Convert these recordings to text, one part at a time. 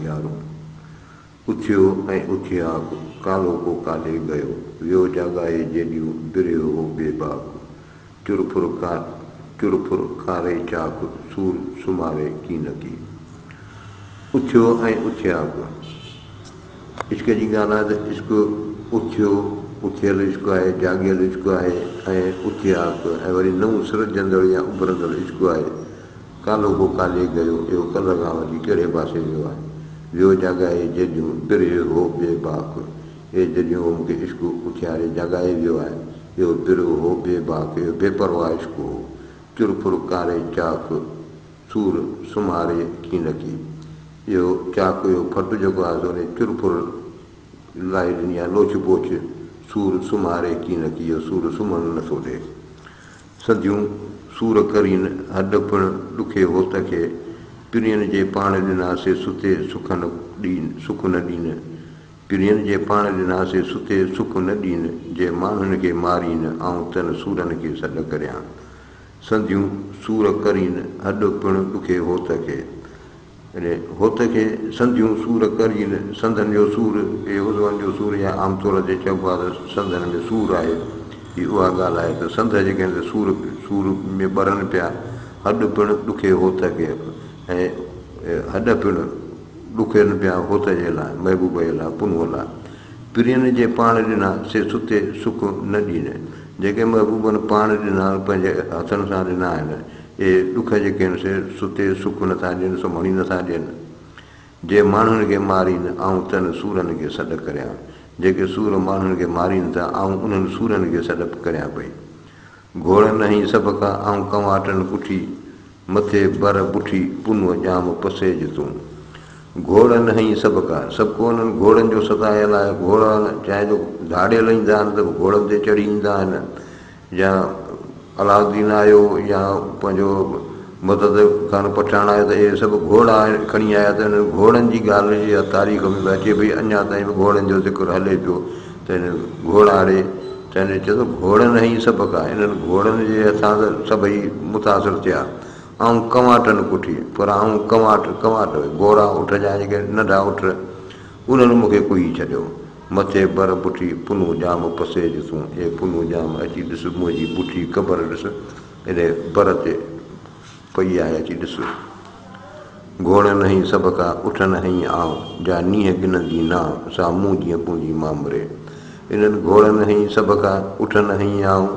يارون. اٿيو ۽ اٿياڪ، ڪالهوڪو ڪاڏي ڳيو، ويو جاڳائي جيڏيون، برهيو هو بي باڪ. چر ڦر چر ڦر ڪاري چاڪ، سور سمهاري ڪينڪي. اٿيو ۽ اٿياڪ. عشق جي ڳالهه آهي ته عشق اٿيو، اٿيل عشق آهي، جاڳيل عشق آهي ۽ اٿياڪ ۽ وري نئون سرجندڙ يا اڀرندڙ عشق آهي. ڪالهوڪو ڪاڏي ڳيو، اهو ڪلهه کان وٺي ڪهڙي پاسي ويو آهي؟ ويو جاڳائي جيڏيون، برهيو هو بي باڪ. اي جيڏيون اهو مون کي عشق اٿياري جاڳائي ويو آهي. اهو برهيو هو بي باڪ، اهو بي پرواهه عشق هو. چر ڦر ڪاري چاڪ، سور سمهاري ڪينڪي. اهو چاڪ، اهو ڦٽ جيڪو آهي سو انهي چر ڦر لائي ڏني آهي، لوڇ پوڇ، سور سمهاري ڪينڪي، اهو سور سمهڻ نٿو ڏئي. سڌيون سور ڪرين، هڏ پڻ ڏکي هوت کي، پرين جي پاڻ ڏنا سي ستي سک نه ڏين، سک نه ڏين. پرين جي پاڻ ڏنا سي ستي سک نه ڏين، جي ماڻهن کي مارين، آئون تن سورن کي سڏ ڪريان. سنديون سور ڪرين، هڏ پڻ ڏکي هوت کي. يعني هوت کي سنڌيون سور ڪرين، سنڌن جو سور، اهي عضون جو سور يا عام طور تي چئبو آهي ته سنڌن ۾ سور آهي. هي اها ڳالهه آهي ته سنڌ جيڪي آهن سي سور سور ۾ ٻرن پيا، هڏ پڻ ڏکي هوت کي ۽ هڏ پڻ ڏکين پيا هوت جي لاء، محبوب جي لاء، پنهونء لاء. پرين جي پاڻ ڏنا، سي ستي سک نه ڏين. جيڪي محبوبن پاڻ ڏنا، پنهنجي هٿن سان ڏنا آهن، اهي ڏک جيڪي آهن سي ستي سک نه ٿا ڏين، سمهڻ ئي نه ٿا ڏين. جي ماڻهن کي مارين، آئون تن سورن کي سڏ ڪريان. جيڪي سور ماڻهن کي مارين ٿا، آئون انهن سورن کي سڏ ڪريان پئي. گهوڙ نهين سڀ ڪا، آئون ڪنواٽن ڪٺي، مٿي بر بٺي، پنهونء ڄام پسيج تون. گهوڙ نهين سڀ ڪا، سڀ ڪو انهن گهوڙن جو ستايل آهي. گهوڙا چاهي جو ڌاڙيل ايندا آهن ته به گهوڙن تي چڙهي ايندا آهن. يا علاؤالدين آيو يا پنهنجو مدد خان پٺاڻ آيو ته اهي سڀ گهوڙا کڻي آيا ته انهن گهوڙن جي ڳالهه اها تاريخ ۾ به اچي پئي، اڃا تائين به گهوڙن جو ذڪر هلي پيو ته هن گهوڙا ڙي ته هن چيو ته گهوڙن هنئي سڀ ڪا، انهن گهوڙن جي هٿان ته سڀئي متاثر ٿيا. آئون ڪنواٽن ڪٺي، پر آئون ڪنواٽ، ڪنواٽ، گورا اٺ جا جيڪي ننڍا اٺ، انهن مون کي ڪهي ڇڏيو. مٿي بر بٺي، پنهون ڄام پسيج تون، اي پنهون ڄام اچي ڏس، منهنجي بٺي قبر ڏس، ايڏي بر تي پئي آهي اچي ڏس. گهوڙن هنئي سڀ ڪا، اٺن هنئي آئون، جا نينهن ڳنهندي نانء، سا مون جيئن پوندي مامري. انهن گهوڙن هنئي سڀ ڪا، اٺن هنئي آئون،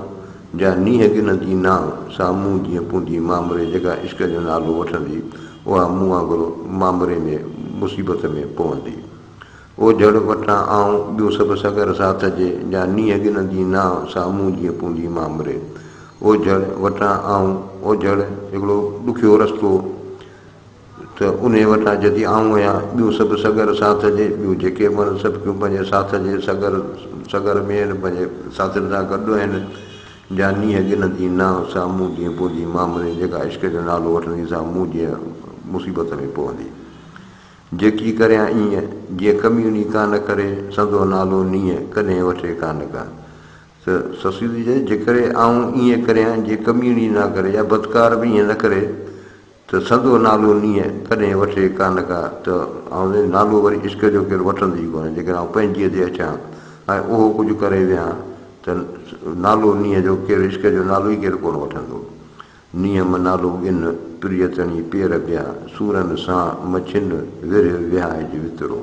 جا نينهن ڳنهندي نانء، سا مون جيئن پوندي مامري، جيڪا عشق جو نالو وٺندي، اها مون وانگر مامري ۾ مصيبت ۾ پوندي. اوجهڙ وٽان آئون، ٻيون سڀ سڳر ساٿ جي، جا نينهن ڳنهندي نانء، سا مون جيئن پوندي مامري. اوجهڙ وٽان آئون، اوجهڙ هڪڙو ڏکيو رستو، ته انهيء وٽان جتي آئون آهيان، ٻيون سڀ سڳر ساٿ جي، ٻيون جيڪي به آهن، سڀ ڪيون پنهنجي ساٿ جي، سڳر سڳر ۾ آهن، پنهنجي ساٿين سان گڏ آهن، جا نينهن ڳنهندي نانء، سا مون جيئن پوندي مامري، جيڪا عشق جو نالو وٺندي، سا مون جيئن مصيبت ۾ پوندي. جيڪي ڪريان ايئن، جيئن ڪميوني ڪا نه ڪري، سندو نالو نينهن، ڪڏهن وٺي ڪا نه ڪا. ته سسئي ٿي چئي، جيڪڏهن آئون ايئن ڪريان، جيئن ڪميوني نه ڪري يا بدڪار به ايئن نه ڪري، ته سندو نالو نينهن، ڪڏهن وٺي ڪا نه ڪا، ته آئون نالو وري عشق جو ڪير وٺندو ئي ڪونه، جيڪڏهن آئون پنهنجيء تي اچان ۽ اهو ڪجهه ڪري ويهان، ته نالو نينهن جو ڪير عشق جو نالو ئي ڪير ڪونه وٺندو. نيم نالو ڳن، پريء تڻي پير پيا، سورن سان مڇن، ورهه وهائج وترو.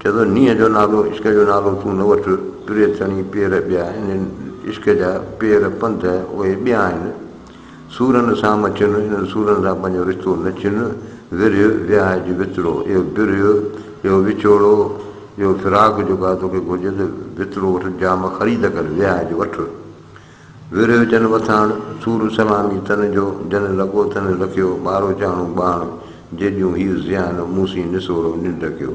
چئي ٿو نينهن جو نالو، عشق جو نالو تون نه وٺ، پريء تڻي پير ٻيا، انهن عشق جا پير پنڌ اهي ٻيا آهن. سورن سان مڇن، انهن سورن سان پنهنجو رشتو نه ڇن، ورهه وهائج وترو. اهو برهه، اهو وڇوڙو، اهو فراق جيڪو آهي توکي گهرجي ته وترو وٺ، جام خريد ڪر، وهائج وٺ. ورهيو جن وٿاڻ، سور سلامي تن جو، جن لڳو تن لکيو، ٻاروچاڻو ٻاڻ، جيڏيون هيء زيان، مون سين نسورو ننڊ ڪيو.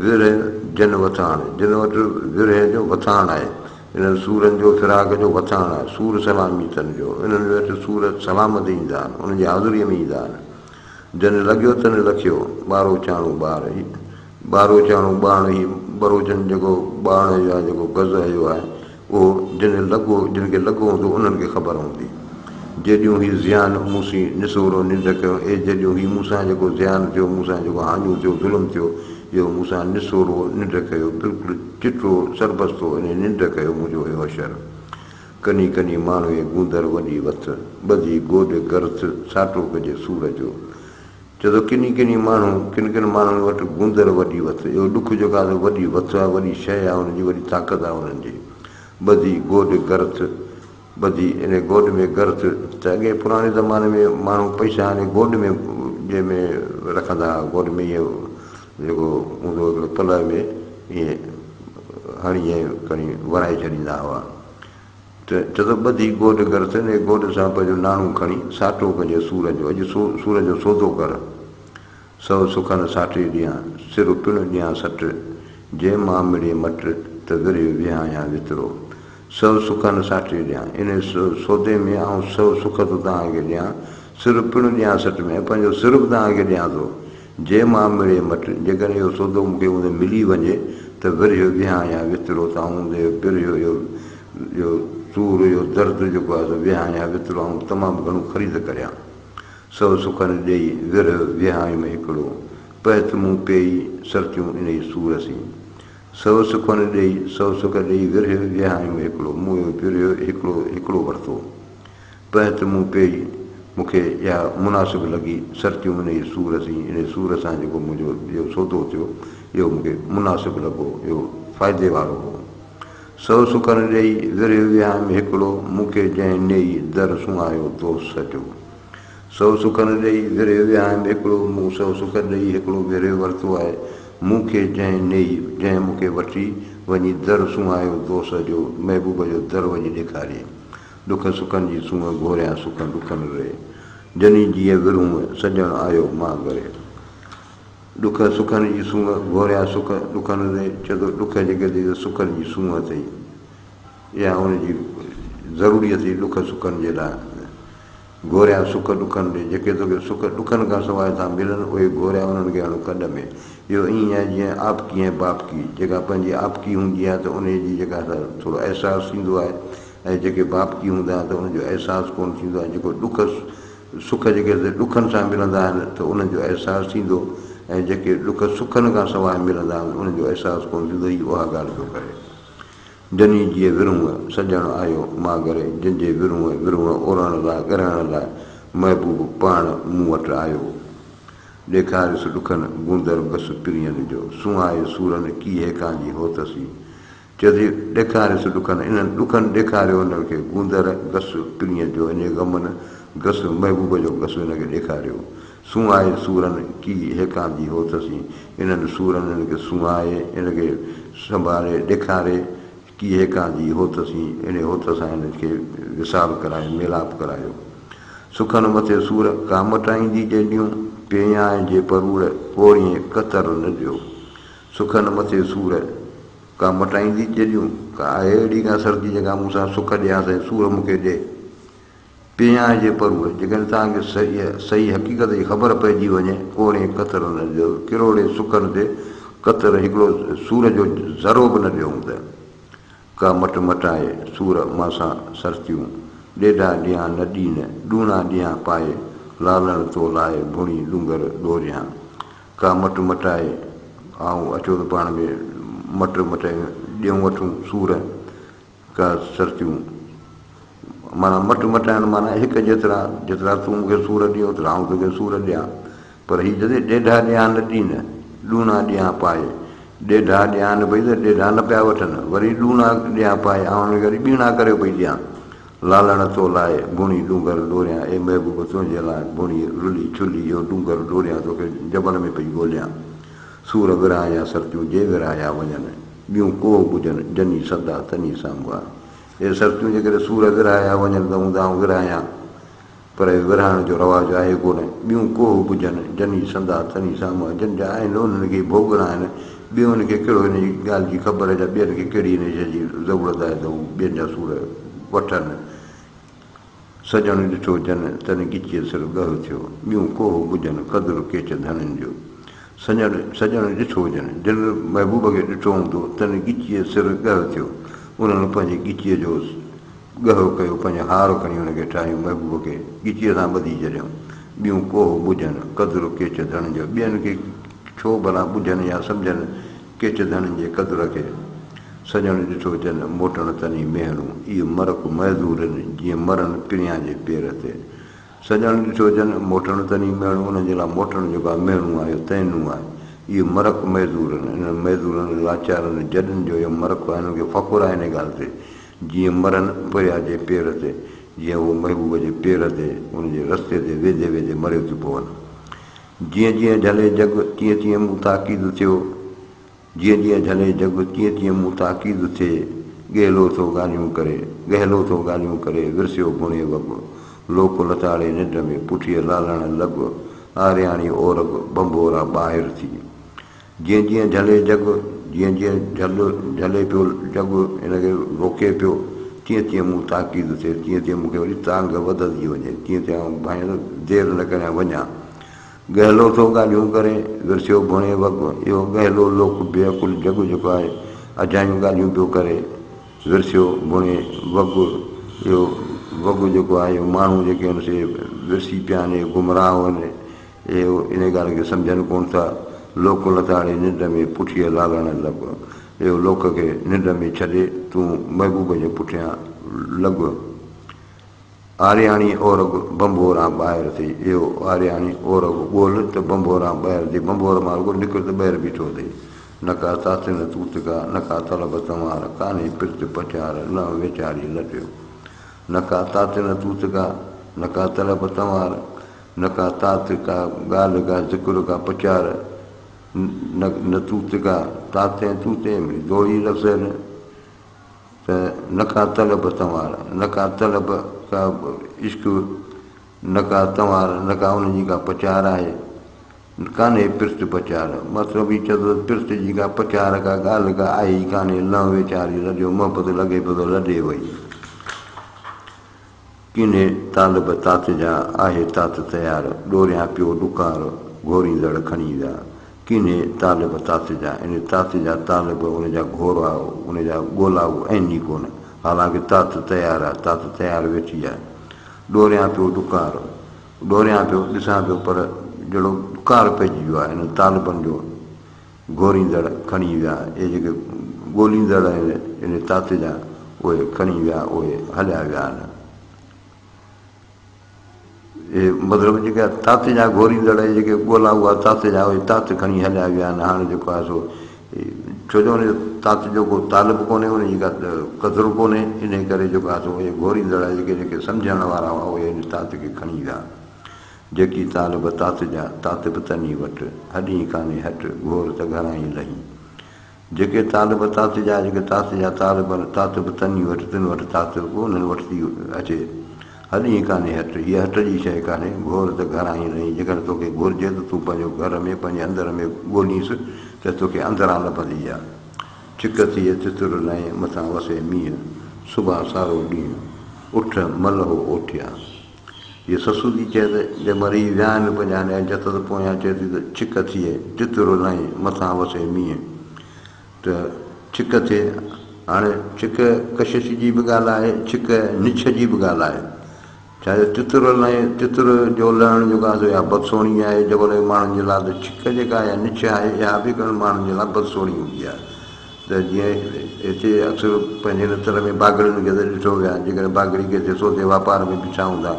ورهه جن وٿاڻ، جن وٽ ورهه جو وٿاڻ آهي، انهن سورن جو فراق جو وٿاڻ آهي، سور سلامي تن جو، انهن وٽ سور سلامت ايندا آهن، انهن جي حاضريء ۾ ايندا آهن. جن لڳيو تن لکيو، ٻاروچاڻو ٻار، هي ٻاروچاڻو ٻاڻ، هي ٻروچن جيڪو ٻاڻ هيو آهي، جيڪو گز هيو آهي، اهو جن لڳو، جن کي لڳو هوندو، انهن کي خبر هوندي. جيڏيون هي زيان مون سين نسورو ننڊ ڪيو، اي جيڏيون هي مون سان جيڪو زيان ٿيو، مون سان جيڪو هاڃو ٿيو، ظلم ٿيو، اهو مون سان نسورو ننڊ ڪيو، بلڪل چٽو سربستو انهي ننڊ ڪيو منهنجو اهو حشر. ڪني ڪني ماڻهوء گوندر وڏي وٿ، ٻڌي گوڏ گرٿ، ساٽو ڪجي سور جو. چئي ٿو ڪني ڪني ماڻهو، ڪن ڪن ماڻهن وٽ گوندر وڏي وٿ، اهو ڏک جيڪو آهي سو وڏي وٿ آهي، وڏي شيء آهي ان جي، وڏي طاقت آهي انهن جي. ٻڌي گوڏ گرٿ، ٻڌي ان گوڏ ۾ گرٿ ته اڳي پراڻي زماني ۾ ماڻهو پئسا ان گوڏ ۾ جنهن ۾ رکندا هئا، گوڏ ۾ ائين جيڪو هوندو هو هڪڙو پلئه ۾ ائين هڻي ۽ کڻي ورائي ڇڏيندا هئا. ته چئي ٿو ٻڌي گوڏ گرٿ، ان گوڏ سان پنهنجو ناڻو کڻي ساٽو ڪجي سور جو، اڄ سور جو سودو ڪر. سو سکن ساٽي ڏيان، سر پڻ ڏيان سٽ، جي مان مڙي مٽ، ته ورهيه وهايان وترو. سو سکن ساٽي ڏيان، انهي سودي ۾ آئون سو سک ٿو توهان کي ڏيان، سر پڻ ڏيان سٽ ۾، ۽ پنهنجو سر به توهان کي ڏيان ٿو. جي مان مڙي مٽ، جيڪڏهن اهو سودو مون کي هوند ملي وڃي، ته ورهيه وهايان وترو، ته آئون هوند اهو ورهيه، اهو سور، اهو درد جيڪو آهي سو وهايان وترو، آئون تمام گهڻو خريد ڪريان. سو سکن ڏيئي، ورهه وهايم هڪڙو. پهت مون پيئي، سرتيون انهي سور سين. سو سکن ڏيئي، سو سک ڏيئي، ورهه وهايم هڪڙو. مون اهو ورهه هڪڙو هڪڙو ورتو. پهت مون پيئي، مون کي اها مناسب لڳي، سرتيون انهي سور سين. انهي سور سان جيڪو منهنجو اهو سودو ٿيو، اهو مون کي مناسب لڳو، اهو فائدي وارو هو. سو سکن ڏيئي، ورهه وهايم هڪڙو. مون کي جنهن نيئي، در سونهايو دوست سچو. سو سکن ڏيئي ورهيه وهايم هڪڙو، مون سو سک ڏيئي هڪڙو ورهيه ورتو آهي، مون کي جنهن نيئي، جنهن مون کي وٺي، وڃي در سونهايو دوست جو، محبوب جو در وڃي ڏيکاريئين. ڏک سکن جي سونهن گهوريان سک ڏکن ري، جني جيء ورهونء سڄڻ آيو مان گري. ڏک سکن جي سونهن گهوريان سک ڏکن ري، چئي ٿو ڏک جيڪي اٿئي سي سکن جي سونهن اٿئي. اها ان جي ضروري اٿئي ڏک سکن جي لاء. گهوريا سک ڏکن ڏي، جيڪي توکي سک ڏکن کان سواء ٿا ملن، اهي گهوريا انهن کي هڻ کڏ ۾. اهو ائين آهي جيئن آپڪي ۽ باپڪي، جيڪا پنهنجي آپڪي هوندي آهي ته انهيء جي جيڪا سا ٿورو احساس ٿيندو آهي ۽ جيڪي باپڪي هوندا آهن ته انهن جو احساس ڪونه ٿيندو آهي. جيڪو ڏک سک جيڪي ڏکن سان ملندا آهن ته انهن جو احساس ٿيندو ۽ جيڪي ڏک سکن کان سواء ملندا آهن انهن جو احساس ڪونه ٿيندو. هي اها ڳالهه پيو ڪري. جني جيء ورهونء، سڄڻ آيو مان گري، جن جي ورهونء، ورهونء اورڻ لاء، ڳرهڻ لاء، محبوب پاڻ مون وٽ آيو. ڏيکاريس ڏکن، گوندر گس پرين جو، سونهائي سورن، ڪي هيڪاندي هوت سين. چئي ٿي، ڏيکاريس ڏکن، انهن ڏکن ڏيکاريو هن کي، گوندر گس پرين جو، انهيء غمن گس، محبوب جو گس هن کي ڏيکاريو. سونهائي سورن، ڪي هيڪاندي هوت سين. انهن سورن هن کي سونهائي، هن کي سنڀاري، ڏيکاري، ڪي هيڪاندي هوت سين. انهيء هوت سان هن کي وصال ڪرايو، ميلاپ ڪرايو. سکن مٿي سور، ڪا مٽائيندي جيڏيون، پيئان جي پروڙ، پورهين ڪتر نه ڏيو. سکن مٿي سور، ڪا مٽائيندي جيڏيون، ڪا آهي اهڙي ڪا سرتي جيڪا مون سان سک ڏيان سائين سور مون کي ڏي. پيان جي پروء، جيڪڏهن توهان کي صحيح حقيقت جي خبر پئجي وڃي، ڪوڙين قطر نه ڏيو، ڪروڙين سکن تي قطر هڪڙو سور جو ذرو به نه ڏيو هوند. ڪا مٽ مٽائي، سور مان سان سرتيون، ڏيڍا ڏيان نه ڏين، ڏوڻا ڏيان پائي، لالڻ تو لاء ڀوڻي ڏونگر ڏوريان. ڪا مٽ مٽائي، آئون اچو ته پاڻ ۾ مٽ مٽايون، ڏيون وٺون سور. ڪا سرتيون معنيٰ مٽ مٽائڻ معنيٰ هڪ جيترا، جيترا تون مون کي سور ڏين اوترا آئون توکي سور ڏيان. پر هي جڏهن ڏيڍا ڏيان نه ڏين، ڏوڻا ڏيان پائي. ڏيڍا ڏيان پئي ته ڏيڍا نه پيا وٺن، وري ڏوڻا ڏيان پائي، آئون هن کي وري ٻيڻا ڪريو پئي ڏيان. لالڻ تو لاء ڀوڻي ڏونگر ڏوريان، اي محبوب تنهنجي لاء ڀوڻي رلي ڇلي اهو ڏونگر ڏوريان توکي جبل ۾ پئي ڳوليان. سور ورهايا سرتيون جي ورهايا وڃن، ٻيون ڪوهه ٻجهن، جني سدا تني سامهون. اهي سرتيون جيڪڏهن سور ورهايا وڃن ته هوند آئون ورهايان، پر اهي ورهائڻ جو رواج آهي ڪونه. ٻيون ڪوهه ٻجهن، جني سندا تني سامهون. جن جا آهن انهن کي ئي ڀوڳڻا آهن، ٻين کي ڪهڙو ان جي ڳالهه جي خبر يا ٻين کي ڪهڙي ان شيء جي ضرورت آهي ته هو ٻين جا سور وٺن. سڄڻ ڏٺو جن، تن ڳچيء سر ڳهه ٿيو. ٻيون ڪوهه ٻجهن، قدر ڪيچ ڌڻين جو. سڄڻ سڄڻ ڏٺو جن، جن محبوب کي ڏٺو هوندو، تن ڳچيء سر ڳهه ٿيو. انهن پنهنجي ڳچيء جو ڳهه ڪيو پنهنجو هار کڻي ان کي ٺاهيون محبوب کي ڳچيء سان ٻڌي ڇڏيائون. ٻيون ڪوهه ٻجهن، قدر ڪيچ ڌڻين جو. ٻين کي ڇو ڀلا ٻجهن يا سمجهن ڪيچ ڌڻين جي قدر کي. سڄڻ ڏٺو جن، موٽڻ تني ميهڻون. اي مرڪ معذورن، جيئن مرن پريان جي پير تي. سڄڻ ڏٺو جن، موٽڻ تني ميهڻون. انهن جي لاء موٽڻ جيڪو آهي ميهڻون آهي، اهو تئنون آهي. اي مرڪ معذورن، انهن معذورن لاچارن جڏن جو اهو مرڪ آهي، انهن کي فخر آهي انهيء ڳالهه تي. جيئن مرن پريا جي پير تي، جيئن هو محبوب جي پير تي، ان جي رستي تي ويندي ويندي مريو ٿيون پون. جيئن جيئن جهلي جڳ، تيئن تيئن مون تاڪيد ٿيو. جيئن جيئن جهلي جڳ، تيئن تيئن مون تاڪيد ٿئي. ڳهلو ٿو ڳالهيون ڪري، ڳهلو ٿو ڳالهيون ڪري، ورسيو بڻي وڳ. لوڪ لتاڙي ننڊ ۾، پٺيء لالڻ لڳ. آرياڻي اورڳ، ڀنڀورا ٻاهر ٿي. جيئن جيئن جهلي جڳ، جيئن جيئن جهل جهلي پيو جڳ هن کي روڪي پيو، تيئن تيئن مون تاڪيد ٿئي، تيئن تيئن مون کي وري تانگهه وڌندي وڃي، تيئن تيئن آئون ڀانئين ته دير نه ڪريان وڃان. ڳهلو ٿو ڳالهيون ڪري، ورسيو ڀڻي وڳ. اهو ڳهلو لوڪ بي عقل جڳ جيڪو آهي، اجايون ڳالهيون پيو ڪري، ورسيو ڀڻي وڳ. اهو وڳ جيڪو آهي، اهو ماڻهو جيڪي آهن سي ورسي پيا آهن، اهي گمراهه آهن. اهي انهيء ڳالهه کي سمجهن ڪونه ٿا. لوڪ لتاڙي ننڊ ۾ پٺيء لالڻ لڳ. اهو لوڪ کي ننڊ ۾ ڇڏي تون محبوب جي پٺيان لڳ. آرياڻي اورڳ ڀنڀوران ٻاهر ٿي. اهو آرياڻي اورڳ ڳولهه ته ڀنڀوران ٻاهر ٿي. ڀنڀور مان رڳو نڪر ته ٻاهر بيٺو اٿئي. نه ڪا تات نه توت ڪا، نه ڪا طلب تنوار، ڪانهي پرت پچار، لنء ويچاري لٽيو. نه ڪا تات نه توت ڪا، نه ڪا طلب تنوار، نه ڪا تات ڪا ڳالهه ڪا ذڪر ڪا پچار، نه نه توت ڪا تات ۽ توت ۽ مڙئي دوئي لفظ آهن ته نه ڪا طلب تنوار، نه ڪا طلب ڪا عشق، نه ڪا تنوار، نه ڪا ان جي ڪا پچار آهي، ڪانهي پرت پچار، مطلب هي چئي ٿو ته پرت جي ڪا پچار ڪا ڳالهه ڪا آهي ئي ڪانهي، لنء ويچاري لڏيو محبت لڳي پيو ته لڏي وئي. ڪنهن طالب تات جا، آهي تات تيار، ڏوريان پيو ڏڪار، گهوريندڙ کڻي ويا. ڪنهن طالب تات جا، ان تات جا طالب، ان جا گهورا، ان جا ڳولائو آهن ئي ڪونه، حالانڪه تات تيار آهي، تات تيار ويٺي آهي. ڏوريان پيو ڏڪار، ڏوريان پيو، ڏسان پيو، پر جهڙو ڏڪار پئجي ويو آهي انهن طالبن جو، گهوريندڙ کڻي ويا، اهي جيڪي ڳوليندڙ آهن ان تات جا، اهي کڻي ويا، اهي هليا ويا آهن. اهي مطلب جيڪي تات جا گهوريندڙ اهي جيڪي ڳولا هئا تات جا، اهي تات کڻي هليا ويا آهن. هاڻي جيڪو آهي سو ڇو جو ان جو تات جو ڪو طالب ڪونهي، ان جي ڪا قدر ڪونهي، انهي ڪري جيڪو آهي سو اهي گهوريندڙ جيڪي جيڪي سمجهڻ وارا هئا، اهي ان تات کي کڻي ويا. جيڪي طالب تات جا، تات به تني وٽ، هڏين ڪانهي هٽ، گهور ته گهران ئي لهين. جيڪي طالب تات جا، جيڪي تات جا طالب، تات به تني وٽ، تن وٽ تات به انهن وٽ ٿي اچي. هڏين ڪانهي هٽ، هيء هٽ جي شيء ڪانهي، گهور ته گهران ئي لهين. جيڪڏهن توکي گهرجي ته تون پنهنجو گهر ۾، پنهنجي اندر ۾ ڳولينس ته توکي اندران لڀندي اها. ڇڪ ٿئي تتر لئين، مٿان وسي مينهن، صبح سارو ڏينهن، اٺ ملهو اوٺيا. هيء سسو ٿي چئي ته جي مري ويا آهن پنهنجا ۽ جت ته پويان چئي ٿي ته ڇڪ ٿئي تتر لئين، مٿان وسي مينهن ته ڇڪ ٿئي. هاڻي ڇڪ ڪشش جي به ڳالهه آهي، ڇڪ نڇ جي به ڳالهه آهي. ڇا جو تتر لئين، تتر جو لهڻ جيڪو آهي سو اها بدسوڻي آهي، جبل جي ماڻهن جي لاء ته ڇڪ جيڪا آهي نڇ آهي اها به هڪڙن ماڻهن جي لاء بدسوڻي هوندي آهي. ته جيئن هتي اڪثر پنهنجي هن تر ۾ باگڙين کي ته ڏٺو ويو آهي، جيڪڏهن باگڙي ڪنهن تي سودي واپار ۾ بيٺا هوندا،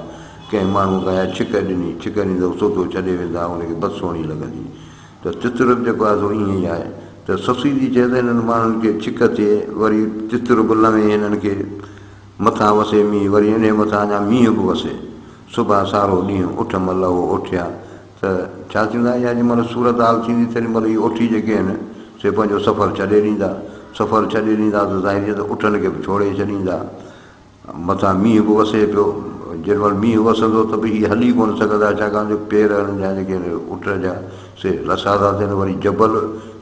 ڪنهن ماڻهوء کان اها ڇڪ ڏني، ڇڪ ڏني ته هو سودو ڇڏي ويندا، ان کي بدسوڻي لڳندي. ته تتر به جيڪو آهي سو ائين ئي آهي. ته سسئي ٿي چئي ته هنن ماڻهن کي ڇڪ ٿئي، وري تتر به لوين هنن کي، مٿان وسي مينهن، وري انهيء مٿان اڃا مينهن به وسي. صبح سارو ڏينهن اٺ ملهه اوٺيا، ته ڇا ٿيندو آهي، اها جنهن مهل صورتحال ٿيندي تيڏي مهل اهي اوٺي جيڪي آهن سي پنهنجو سفر ڇڏي ڏيندا. سفر ڇڏي ڏيندا ته ظاهري آهي ته اٺن کي به ڇوڙي ڇڏيندا. مٿان مينهن به وسي پيو. جيڏي مهل مينهن وسندو ته به هي هلي ڪونه سگهندا، ڇاڪاڻ جو پير هنن جا جيڪي آهن اٺ جا سي لسا ٿا ٿين، وري جبل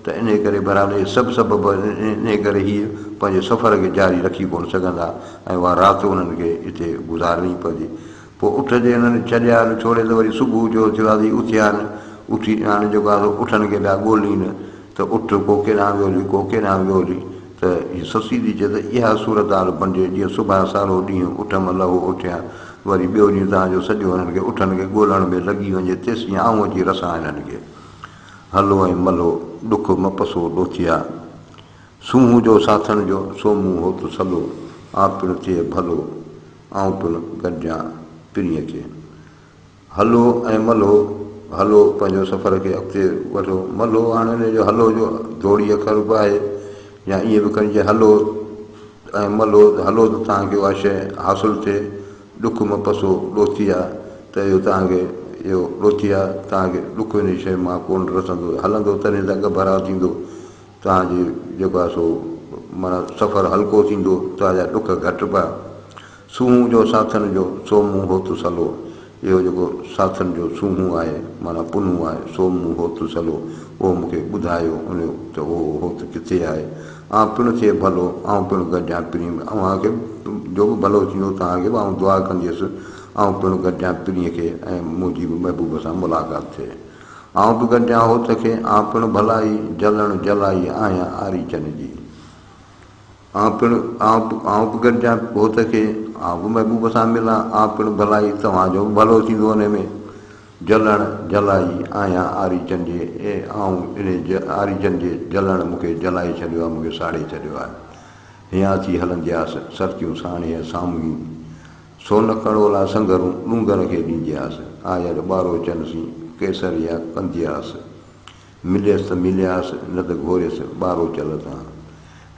ته انهي ڪري بهرحال اهي سڀ سبب انهي ڪري هي پنهنجي سفر کي جاري رکي ڪونه سگهندا ۽ اها رات انهن کي اتي گذارڻي پوندي. پوء اٺ جي هنن ڇڏيا نه ڇوڙي ته وري صبح جو ٿيو آ ته هي اٿيا آهن، اٿي هاڻي جيڪو آ سو اٺن کي پيا ڳولين ته اٺ ڪو ڪيڏانهن ويو هلي، ڪو ڪيڏانهن ويو هلي ته هي سسئي ٿي چئي ته اها صورتحال بنجي جيئن صبح سارو ڏينهن اٺ م لهو اٺيان وري ٻيو ڏينهن توهان جو سڄو هنن کي اٺن کي ڳولڻ ۾ لڳي وڃي تيسين آئون اچي رسان هنن کي. هلو ۽ ملهو ڏک م پسو ڏوٿيا. سونهون جو ساٿن جو سو مون هوت سلو آ پڻ ٿئي ڀلو آئون پڻ گڏجان پرينء کي. هلو ۽ ملهو، هلو پنهنجو سفر کي اڳتي وٺو، ملهو هاڻي ان جو هلو جو ڌوڙي اکر به آهي يا ائين به کڻي چئي هلو ۽ ملهو ته هلو ته توهان کي اها شيء حاصل ٿئي، ڏک م پسو ڏوٿي آ ته اهو توهان کي اهو ڏوٿي آ توهان کي ڏک ان شيء مان ڪونه رسندو، هلندو تڏهن ته اڳڀرا ٿيندو، توهان جي جيڪو آهي سو معنيٰ سفر هلڪو ٿيندو، توهان جا ڏک گهٽبا. سونهون جو ساٿن جو، سو مون هوت سلو. اهو جيڪو ساٿن جو سونهون آهي، معنيٰ پنهون آهي، سو مون هوت سلو. اهو مون کي ٻڌايو ان ته اهو هوت ڪٿي آهي. آن پڻ ٿئي ڀلو، آئون پڻ گڏجان پرينء ۾. اوهان کي جو به ڀلو ٿيندو، توهان کي به آئون دعا ڪنديس، آئون پڻ گڏجان پرينء کي ۽ منهنجي به محبوب سان ملاقات ٿئي. آئون به گڏجان هوت کي، آن پڻ ڀلائي، جلڻ جلائي آهيان آريچن جي. آئون پڻ آئون به گڏجان هوت کي، آئون به محبوب سان ملان، آئون پڻ ڀلائي، توهان جو به ڀلو ٿيندو انهي ۾. جلڻ جلائي آهيان آريچن جي، اي آئون انهي آريچن جي جلڻ مون کي جلائي ڇڏيو آهي، مون کي ساڙي ڇڏيو آهي. هيان ٿي هلندياس، سرتيون ساڻيهه سامهين. سون ڪڙولا سنگهرون ڏونگر کي ڏيندياس، آيل ٻاروچن سين ڪيسريا ڪندياس. مليس ته ملياس، نه ته گهوريس ٻارو چل تان.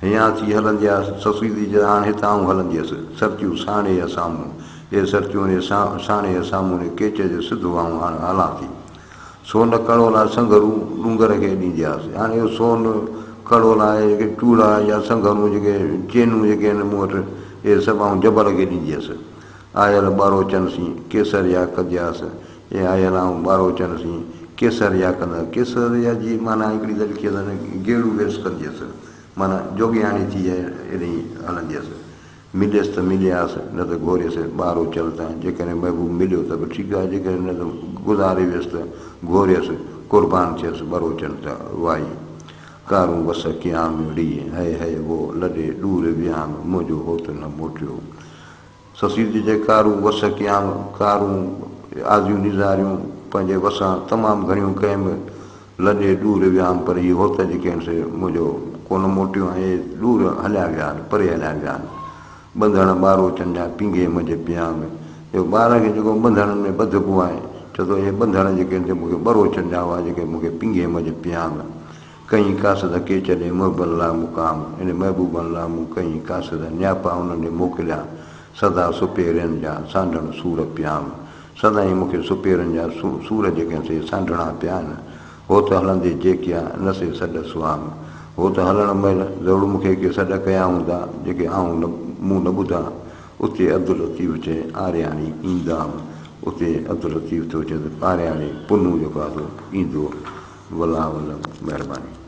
هيان ٿي هلندياس، سسئي ٿي چئي هاڻ هتان آئون هلنديس، سرتيون ساڻيهه سامهون، اي سرتيون ري ساڻيهه سامهون ري ڪيچ جي سڌو آئون هاڻ هلان ٿي. سون ڪڙولا سنگهرون ڏونگر کي ڏيندياس. هاڻ اهو سون ڪڙولا اهي جيڪي چوڙا يا سنگهرون جيڪي چينون جيڪي آهن مون وٽ اهي سڀ آئون جبل کي ڏينديس. آيل ٻاروچن سين ڪيسريا ڪندياس. اي آيل آئون ٻاروچن سين ڪيسريا ڪندس. ڪيسريا جي معنيٰ هڪڙي ته لکي اٿن گيڙو ويس ڪنديس معنيٰ جوڳياڻي ٿي انهي هلنديس. مليس ته ملياس، نه ته گهوريس ٻاروچل تان. جيڪڏهن محبوب مليو ته به ٺيڪ آهي، جيڪڏهن نه ته گذاري ويس ته گهوريس، قربان ٿيس ٻروچن ته وائي. ڪارون وس ڪيام ڙي، هئي هئي وو، لڏي ڏور ويام، منهنجو هوت نه موٽيو. سسئي جي جيڪارون وس ڪيام، ڪارون آزيون نيزاريون پنهنجي وسان تمام گهڻيون ڪيم، لڏي ڏور ويام پر هي هوت جيڪي آهن سي منهنجو ڪونه موٽيو ۽ اهي ڏور هليا ويا آهن، پري هليا ويا آهن. ٻنڌڻ ٻاروچن جا پينگهي منجهه پيام. اهو ٻار کي جيڪو ٻنڌڻن ۾ ٻڌبو آهي، چئي ٿو اهي ٻنڌڻ جيڪي آهن سي مون کي ٻروچن جا هئا جيڪي مون کي پينگهي منجهه پيام. ڪئين قاصد ڪيچ ڏي محبن لاء مقام، ان محبوبن لاء مون ڪئين قاصد نياپا انهن ڏي موڪليا، سدا سپيرين جا سانڍڻ سور پيام. سدائين مون کي سپيرن جا سور جيڪي آهن سي سانڍڻا پيا آهن. هوت هلندي جيڪيا نه سي سڏ سئام. هوت هلڻ مهل ضرور مون کي ڪي سڏ ڪيا هوندا، جيڪي آئون نه مون نه ٻڌا. اتي عبداللطيف چئي آرياڻي ايندام. اتي عبداللطيف ٿو چئي ته آرياڻي پنهون جيڪو آهي سو ايندو. والله اعلم مهرباني.